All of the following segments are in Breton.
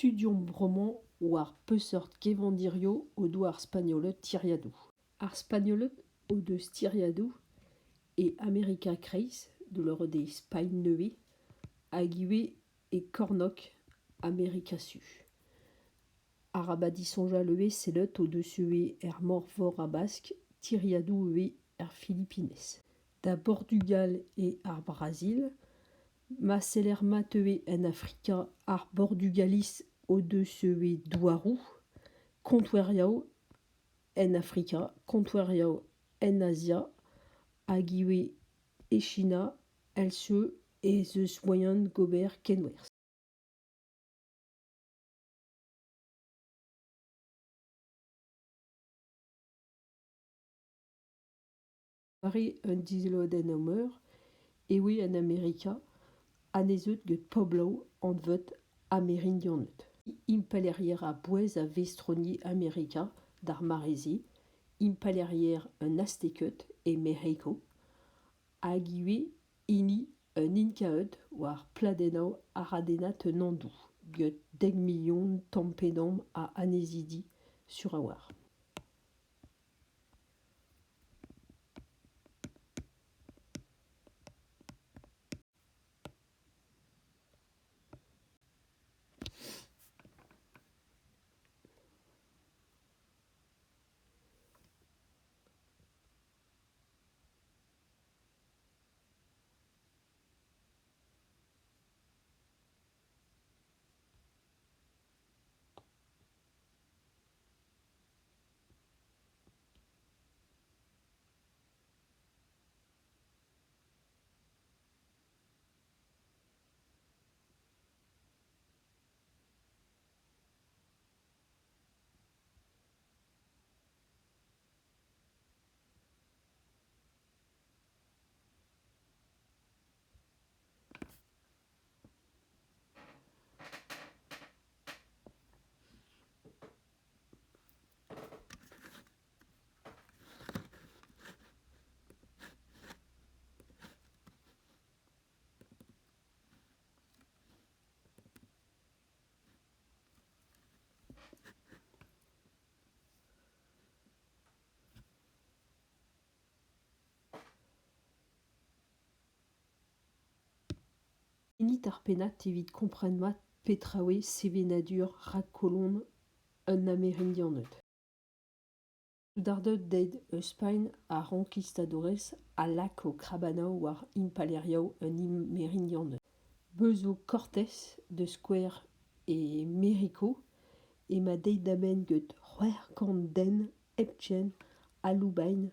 Studiomp bremañ war peseurt kevandirioù o doa ar Spagnoled tiriadoù. Ar Spagnoled o deus tiriadoù e Amerika Kreiz, da lavaret eo Spagn nevez, hag ivez e kornôg Amerika Su. Arabat disoñjal ivez sellet o deus ivez er Meurvor Habask tiriadoù ivez er Filipinez. Da Bortugal eo ar Brazil. Ma seller mat ivez en Afrika ar Bordugaliz o deus ivez douaroù, kontouerioù en Afrika, kontouerioù en Azia hag ivez e Sina èl-se ez eus moaien d'ober kenwerzh. Mare un dizoloadennoù meur e oa en Amerika annezet gant pobloù anvet Amerindianed. Impalaeriezh a-bouez a vestroni Amerika d'ar mare-se, impalaeriezh an Azteked e Mec'hiko, hag ivez hini an Inkaed war pladennoù aradennat an Andoù, gant 10 milion tamm-pe-damm a annezidi sur a-walc'h. Lennit ar pennad evit kompren mat petra eo sevenadur rakkolon an Amerindianed. Soudarded deuet eus Spagn ar c'honkistadorez a lak o krabanoù war impalaerioù an Amerindianed. Bez zo Cortés da skouer e Mec'hiko emañ deuet da benn gant 600 den hepken aloubein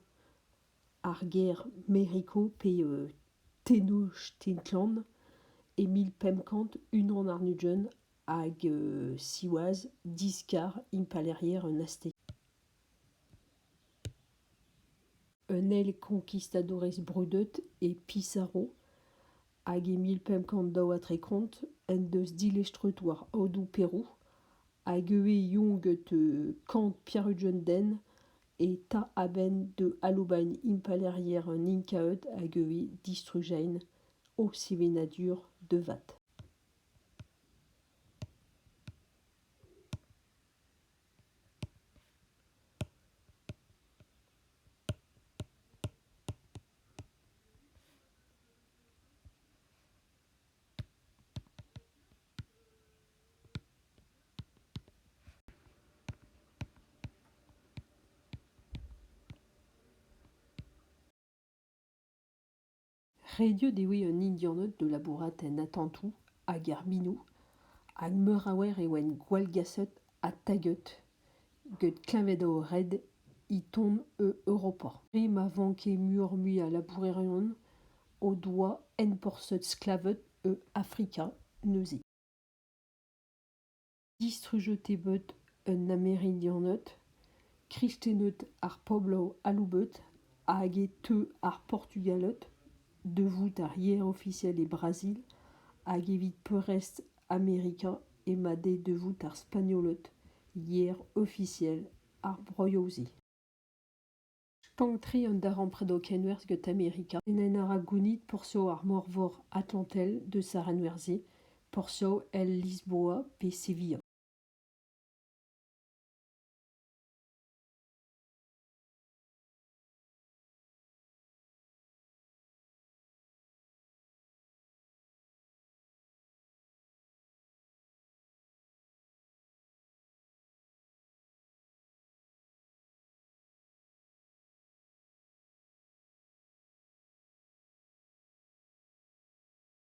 ar gêr Mec'hiko pe Tenochtitlan e 1521 hag siwazh diskar impalaeriezh an Azteked. Un eil konkistadorez brudet eo Pizarro hag e 1532 en deus dilestret war aodoù Perou hag ivez eo gant 180 den e ta a-benn da aloubiñ impalaeriezh an Inkaed hag ivez distrujañ o sevenadur da vat. Rediet e oa an Indianed da labourat en atantoù hag er minoù hag meur a wech e oant gwallgaset ha taget gant kleñvedoù-red e tont eus Europa. Dre ma vanke muioc'h-mui a labourerion o doa enporzhet sklaved eus Afrika neuze. Distrujet eo bet an Amerindianed, kristened ar pobloù aloubet hag e teu ar Portugaled da vout ar yezh ofisiel e Brazil hag evit peurrest Amerika emañ dezhe da vout ar Spagnoled yezh ofisiel ar broioù-se. Stank-tre an darempredoù kenwerzh gant Amerika. En a ra gounit porzhioù ar Meurvor Atlantel deus ar c'henwerzh-se, porzhioù èl Lisboa pe Sevilla.